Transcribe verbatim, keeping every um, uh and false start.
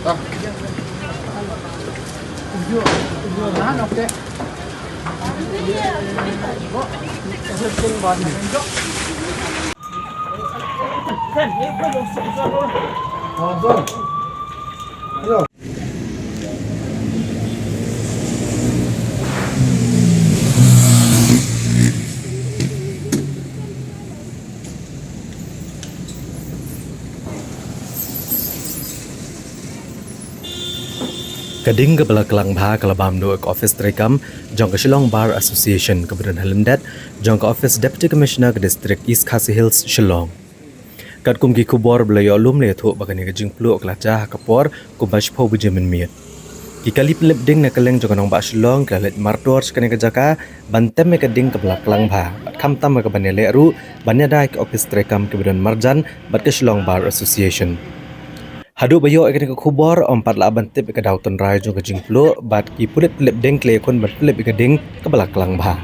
Ka ding kaba la klang bha ka la bam noh ha ka ophis treikam jong ka Shillong Bar Association kaba don ha lyndet jong ka ophis Deputy Commissioner ka District East Khasi Hills, Shillong. Katkum ki khubor ba la ïoh lum la ïathuh ba kane ka jingpluh ka la jia ha ka por kumba shiphew baje mynmiet. Ki kali pynlip ding na kylleng jong ka nongbah Shillong ki la leit martor sha kane ka jaka ban tem ïa ka ding kaba la klang bha bad khamtam ka ban ïaleh ruh ban ïada ïa ki ophis treikam kiba don marjan bad ka Shillong Bar Association. Haduh ba ïoh ïa kane ka khubor ym pat lah ban tip ïa ka daw tynrai jong ka jingpluh bad ki pulit pynlip ding ki la ïakhun ban pynlip ïa ka ding kaba la klang bha.